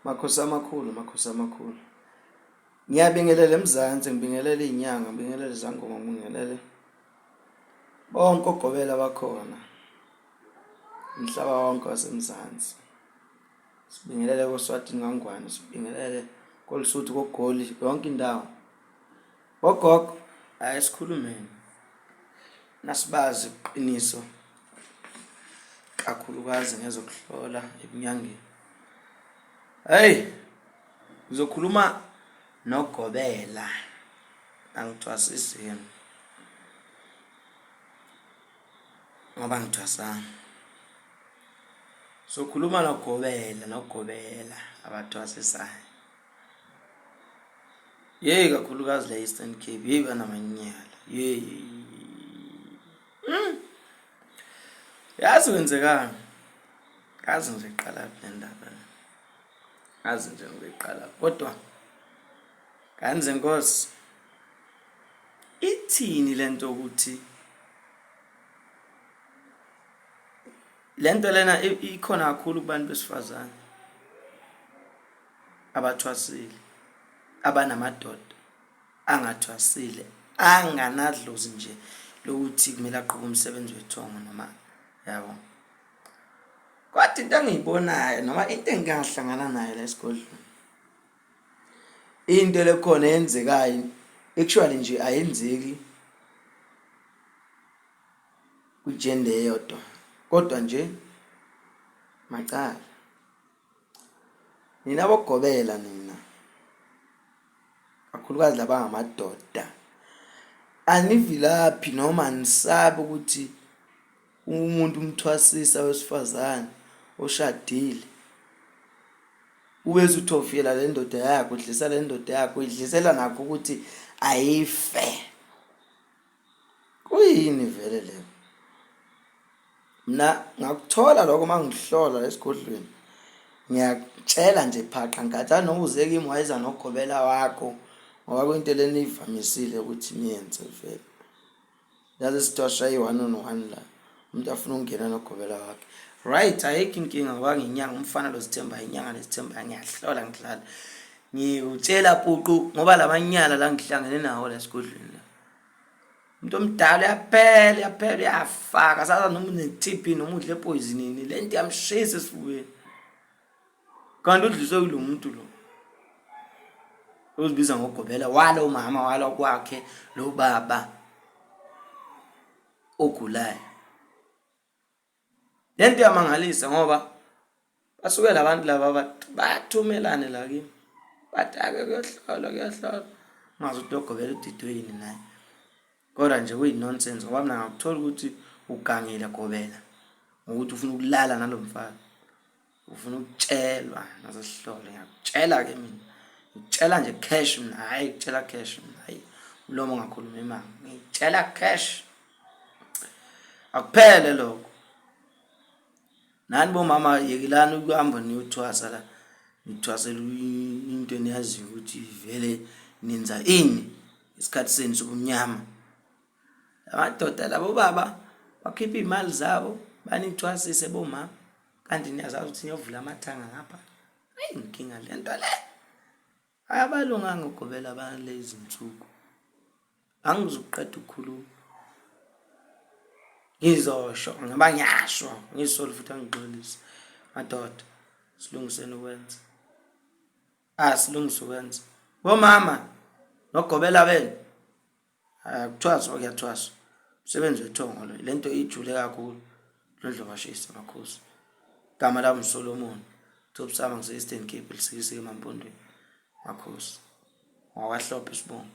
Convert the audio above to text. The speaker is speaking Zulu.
Makhosi amakhulu, makhosi amakhulu. Ngiyabingelela eMzansi, ngibingelele izinyanga, ngibingelele izangoma, ngibingelele bonke ogobela abakhona. Umhlaba wonke waseMzansi. Sibingelele koSwatini kaNgwane, sibingelele koLisuthu koGoli, yonke indawo. Bogogo, hayi sikhulumeni. Nasibazi iqiniso kakhulukazi ngezokuhlola ebunyangeni. Hey, ngizokhuluma nogobela angithwasisini ngoba ngithwasanga. Sokhuluma nogobela nogobela abathwasisayo. Yeyi kakhulukazi la Eastern Cape, yeyi banamanyala. Yeyi. Yazi kwenzekani? Kazi ngizoyiqala phi le ndaba. Kazi nje ngizoyiqala kodwa kanze Nkosi ithini lento ukuthi lento lena ikhona kakhulu kubantu besifazane abathwasile abanamadoda angathwasile anganadlozi nje lokuthi kumele aqhube umsebenzi wethongo noma yabo. Kodwa into engiyibonayo noma into engingahlangana nayo la esigodlweni into lekhona eyenzekayo actually nje ayenzeki kwi-gender eyodwa kodwa nje macala. Nina bogobela nina kakhulukazi laba ngamadoda anivilaphi noma anisabi ukuthi umuntu umthwasisa wesifazane oshadile ubese uthofiyela le ndoda yakho udlisa le ndoda yakho uyidlisela nakho ukuthi ayife. Kuyini vele leyo? Mina ngakuthola lokho uma ngihlola la esigodlweni. Ngiyakutshela nje phaqa ngikhathali noma uze kimi wayeza nogobela wakho ngoba kuyinto lena ivamisile ukuthi niyenze vele. Yazi sithiwa shaye one on one la umuntu afuna ukungena nogobela wakhe. Right, ayikho inkinga ngoba nginyanga umfana lozithemba inyanga lezithemba ngiyahlola ngidlala. Ngikutshela puqu ngoba lamanyala la ngihlangene nawo la esigodlweni la. Umuntu omdala uyaphela uyaphela uyafaka sasa noma une-T_B noma udle poison le nto iyamshisa esifubeni. Kanti udliswe kulo muntu lo ozibiza ngogobela walo mama walo kwakhe lo baba ogulayo. Le nto iyamangalisa ngoba basuke labantu laba bathumelane la kimi bathi ake kuyohlolwa kuyohlolwa ungazi ukuthi logobela udidwe yini naye kodwa nje kuyi-nonsense ngoba mina ngakuthola ukuthi ugangile gobela ngokuthi ufuna ukulala nalo mfana ufuna ukutshelwa nasesihlole ngiyakutshela-ke mina ngikutshela nje cash mina hhayi kutshela cash mina hhayi umlomo ungakhuluma imanga ngikutshela cash Akuphele lokho. Nani bomama yekelani ukuhamba niyothwasa la. Nithwasela into eniyaziyo ukuthi vele nenza ini isikhathi senu sobumnyama. Amadoda labo baba bakhipha iy'mali zabo banithwasise bomama kanti niyazazi ukuthi niyovula amathanga ngapha. Eyi inkinga le nto le. Abalunganga ogobela balezi nsuku. Angizukuqeda ukukhuluma. Ngizosho ngoba ngiyasho ngizisole futhi angixolise. Madoda silungiseni ukwenza. Ah silungise ukwenza. Bomama nogobela benu. Akuthwaswa kuyathwaswa. Umsebenzi wethongo lo. Le nto ijule kakhulu. Londlobashisa makhosi. Igama lami uSolomon. Top Sama ngise-Eastern Cape, Lusikisiki emaMpondweni. Makhosi. NgwakwaHlophe isibongo.